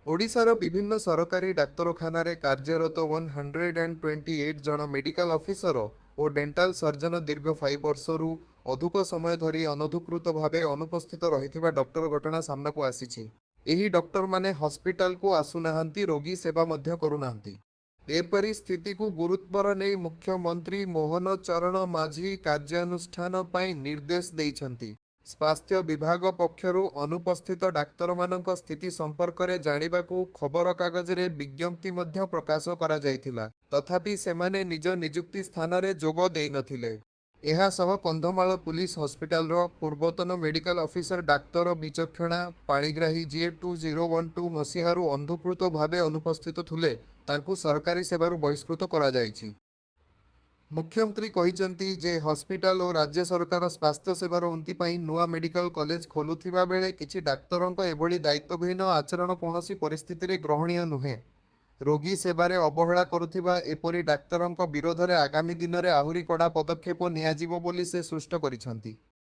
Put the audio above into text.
ଓଡ଼ିଶାର ବିଭିନ୍ନ ସରକାରୀ ଡାକ୍ତରଖାନାରେ କାର୍ଯ୍ୟରତ 128 ଜଣ ମେଡିକାଲ ଅଫିସର ଓ ଡେଣ୍ଟାଲ ସର୍ଜନ ଦୀର୍ଘ ବର୍ଷରୁ ଅଧୁକ ସମୟ ଧରି ଅନଧୂକୃତ ଭାବେ ଅନୁପସ୍ଥିତ ରହିଥିବା ଡକ୍ଟର ଘଟଣା ସାମ୍ନାକୁ ଆସିଛି। ଏହି ଡକ୍ଟରମାନେ ହସ୍ପିଟାଲକୁ ଆସୁନାହାନ୍ତି ରୋଗୀ ସେବା ମଧ୍ୟ କରୁନାହାନ୍ତି। ଏପରି ସ୍ଥିତିକୁ ଗୁରୁତ୍ବର ନେଇ ମୁଖ୍ୟମନ୍ତ୍ରୀ ମୋହନ ଚରଣ ମାଝୀ କାର୍ଯ୍ୟାନୁଷ୍ଠାନ ପାଇଁ ନିର୍ଦ୍ଦେଶ ଦେଇଛନ୍ତି। ସ୍ବାସ୍ଥ୍ୟ ବିଭାଗ ପକ୍ଷରୁ ଅନୁପସ୍ଥିତ ଡାକ୍ତରମାନଙ୍କ ସ୍ଥିତି ସମ୍ପର୍କରେ ଜାଣିବାକୁ ଖବରକାଗଜରେ ବିଜ୍ଞପ୍ତି ମଧ୍ୟ ପ୍ରକାଶ କରାଯାଇଥିଲା। ତଥାପି ସେମାନେ ନିଜ ନିଯୁକ୍ତି ସ୍ଥାନରେ ଯୋଗ ଦେଇନଥିଲେ। ଏହାସହ କନ୍ଧମାଳ ପୁଲିସ ହସ୍ପିଟାଲର ପୂର୍ବତନ ମେଡିକାଲ ଅଫିସର ଡାକ୍ତର ବିଚକ୍ଷଣା ପାଣିଗ୍ରାହୀ ଯିଏ 2012 ମସିହାରୁ ଅନ୍ଧୁକୃତ ଭାବେ ଅନୁପସ୍ଥିତ ଥୁଲେ ତାଙ୍କୁ ସରକାରୀ ସେବାରୁ ବହିଷ୍କୃତ କରାଯାଇଛି। ମୁଖ୍ୟମନ୍ତ୍ରୀ କହିଛନ୍ତି ଯେ, ହସ୍ପିଟାଲ ଓ ରାଜ୍ୟ ସରକାର ସ୍ବାସ୍ଥ୍ୟସେବାର ଉନ୍ନତି ପାଇଁ ନୂଆ ମେଡିକାଲ କଲେଜ ଖୋଲୁଥିବା ବେଳେ କିଛି ଡାକ୍ତରଙ୍କ ଏଭଳି ଦାୟିତ୍ବବିହୀନ ଆଚରଣ କୌଣସି ପରିସ୍ଥିତିରେ ଗ୍ରହଣୀୟ ନୁହେଁ। ରୋଗୀ ସେବାରେ ଅବହେଳା କରୁଥିବା ଏପରି ଡାକ୍ତରଙ୍କ ବିରୋଧରେ ଆଗାମୀ ଦିନରେ ଆହୁରି କଡ଼ା ପଦକ୍ଷେପ ନିଆଯିବ ବୋଲି ସେ ସୃଷ୍ଟ କରିଛନ୍ତି।